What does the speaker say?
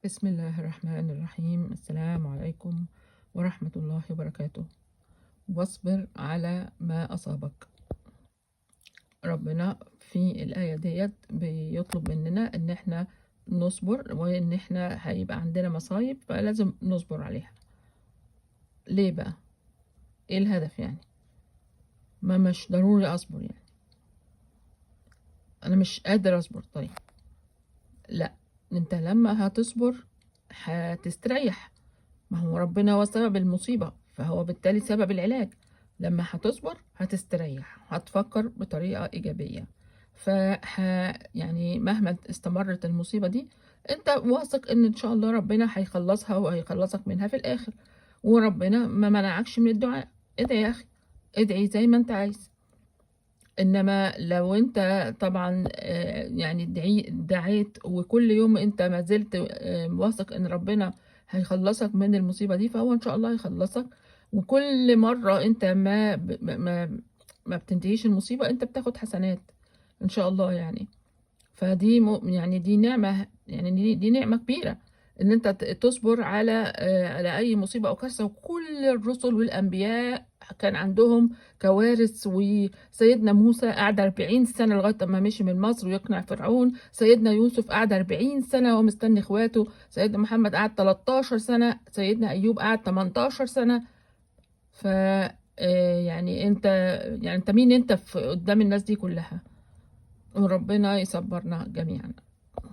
بسم الله الرحمن الرحيم. السلام عليكم ورحمة الله وبركاته. واصبر على ما أصابك. ربنا في الآية ديت بيطلب مننا إن احنا نصبر، وإن احنا هيبقى عندنا مصايب فلازم نصبر عليها. ليه بقى؟ ايه الهدف يعني؟ ما مش ضروري أصبر يعني، أنا مش قادر أصبر. طيب لا، انت لما هتصبر هتستريح. ما هو ربنا هو سبب المصيبة، فهو بالتالي سبب العلاج. لما هتصبر هتستريح، هتفكر بطريقة إيجابية. فح يعني مهما استمرت المصيبة دي، انت واثق ان ان شاء الله ربنا هيخلصها وهيخلصك منها في الآخر. وربنا ما منعكش من الدعاء. ادعي يا أخي، ادعي زي ما انت عايز. انما لو انت طبعا يعني دعيت وكل يوم انت ما زلت واثق ان ربنا هيخلصك من المصيبة دي، فهو ان شاء الله هيخلصك. وكل مرة انت ما بتنتهيش المصيبة، انت بتاخد حسنات ان شاء الله يعني. فدي يعني دي نعمة، يعني دي نعمة كبيرة ان انت تصبر على اي مصيبة او كارثة. وكل الرسل والانبياء كان عندهم كوارث. وسيدنا موسى قعد 40 سنة لغاية ما مشي من مصر ويقنع فرعون. سيدنا يوسف قعد 40 سنة وهو مستني اخواته. سيدنا محمد قعد 13 سنة. سيدنا ايوب قعد 18 سنة. ف يعني انت، يعني انت مين انت في قدام الناس دي كلها؟ وربنا يصبرنا جميعا.